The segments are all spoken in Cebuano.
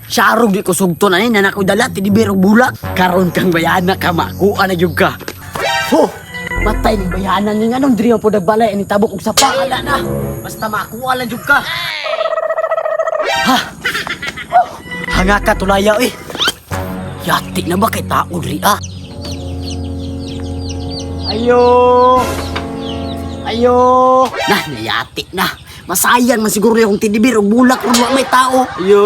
Sarog di ko sugton ani na nako dala tinibir og bulak. Karon kang bayana ka, makuha na gyud ka. Ho! Matay ni bayana ni, nganong diri man po nagbalay ani tabok og sapa, ala na. Basta makuha lang jud ka. Ha. Hanga ka tulaya eh. Yati na ba kay tao diri ah? Ayo! Ayo! Nah, nayati na. Masayan man siguro yung tinibir og bulak kung wa may tao. Ayo!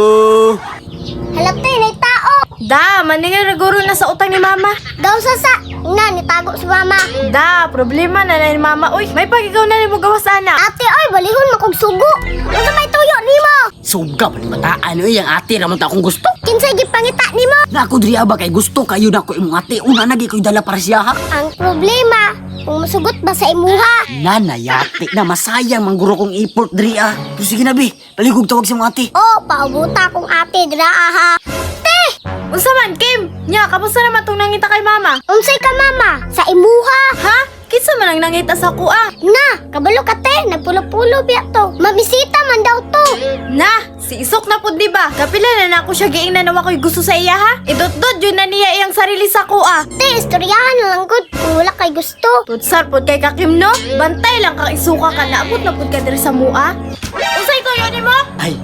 Halapte, nay tao. Da, maningil guro na sa utang ni mama. Daw sa sa. Nga, nitago si mama. Da, problema na na ni mama. Uy, may pag-ikaw na nimo gawas ana. Ate, oy, balihon mo kog sugo. Unsa may tuyo nimo? Suga pa ni bataan oy, ang ate raman ta akong gusto. Kinsay gipangita nimo? Na ako diri ba kay gusto kayo na ko imong ate. Una na gi ko'y dala para siya ha. Ang problema, kung masugot ba sa imuha? Na nayati na, masayang mangguro kong iport diri ah. Pero sige na bi, paligog tawag sa imong ate. Oh, paubuta kong ate dira aha. Te, Unsa man, Kim? Nya, kamusta naman tong nangita kay mama? Unsay ka mama? Sa imuha. Ha? Kinsa man ang nangita sa kuha? Na, kabalo ka te, nagpulo-pulo biya to. Mamisita man daw to. Na, si Isok na pud di ba? Kapila na nako siya giingnan na wako'y gusto sa iya ha? Idotdot yun na niya iyang sarili sa kuha. Te, istoryahan na lang gud kung wala kay gusto. Tutsar pud kay kakim no? Bantay lang kang isuka ka, naabot na pud ka diri sa mua. Unsay tuyo nimo? Ay,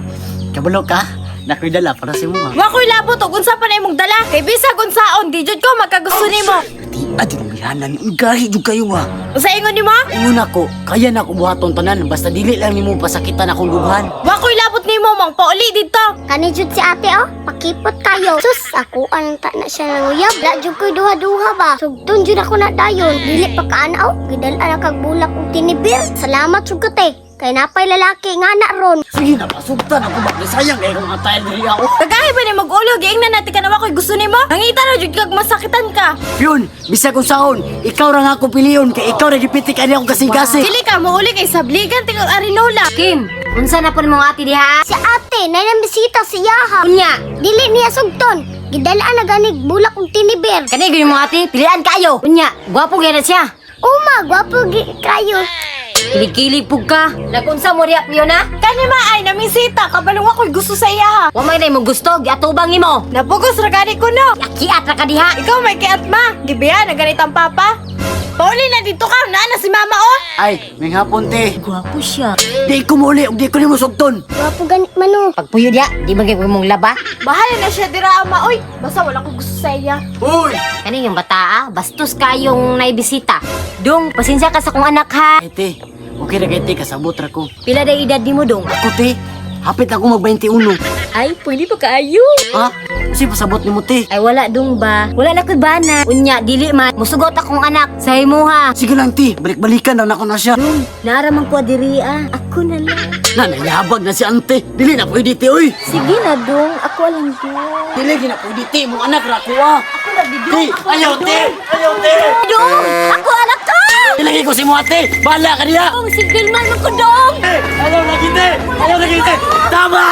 kabalo ka? Nakoy dala para sa imo ha. Wako'y labot og unsa pa na imong dala. Kay bisag unsaon, di jud ko magkagusto nimo. Di adi nang ni gahi jud kayo ah. Unsa ingon nimo? Ingon ako, kaya na ako buhaton tanan basta dili lang nimo pasakitan akong dughan. Wako'y labot nimo mong pauli dito. Kani jud si ate oh, pakipot kayo. Sus, ako ang ta na siya nang uyab. La jud ko'y duha-duha ba. Sugton jud ako na dayon. Dili pa kaana oh, gidal-an na kag bulak og tinibir. Salamat jud ka te. Kay napay lalaki nga na ron. Sige na, pasugtan ako ba? Kay sayang kay kung atay diri ako. Kagahi ba ni mag-ulo giingnan natin ka na wako'y gusto nimo? Nangita na jud kag masakitan ka. Yun, bisag kung saon, ikaw ra nga ako piliyon kay ikaw ra gipitik ani akong kasing-kasing. Dili ka muuli kay sabligan tingog arinola. Kim, unsa na pud mong ate diha? Si ate, nay nang bisita si Yaha. Unya, Dili niya sugton. Gidalaan na ganig bulak og tinibir. kani gyud mong ate, pilian kayo. Unya, gwapo gyud na siya. Uma, gwapo gi kayo. Kilig-kilig pug ka. Nagunsa mo riya Fiona? Kani ma ay namisita kabalong wako'y gusto sa iya ha. Wa may mo gusto, giatubang nimo. Napugos ra gani ko no. Kiat ra ka diha. Ikaw may kiat ma. Gibiya na ganit ang papa. Pauli na dito ka, naa na si mama oh. Ay, may hapon te. Gwapo siya. Di ko muli ug di ko nimo sugton. Gwapo ganit man oh. Pagpuyo diha, di man gyud mong laba. Bahala na siya dira ama oy. Basta wala ko gusto sa iya. Uy! Kani yung bata ah, bastos kayong naibisita. Dong, pasensya ka sa kong anak ha. Ay te, okay ra kay te, kasabot ra ko. Pila day edad nimo dong? Ako te, hapit ako mag 21. Ay, pwede pa kaayo. Ha? Kasi pasabot nimo te. Ay wala dong ba? Wala na ko'y bana. Unya, dili man. Musugot akong anak sa imuha. Sige lang te, balik-balikan lang nako na siya. Dong, naaraman ko diri ah. Ako na lang. Na nayabag na si ante. Dili na pwede te, oy. Sige na dong, ako lang dong. Dili gina pwede te, mong anak ra ko ah. Ako na Te, dong. ayaw te, ayaw te. Dong, ako anak ka. Ilagay ko si mo ate, bahala ka niya. Dong, sigil man ako dong. Ayaw lagi te, ayaw lagi te. Tama!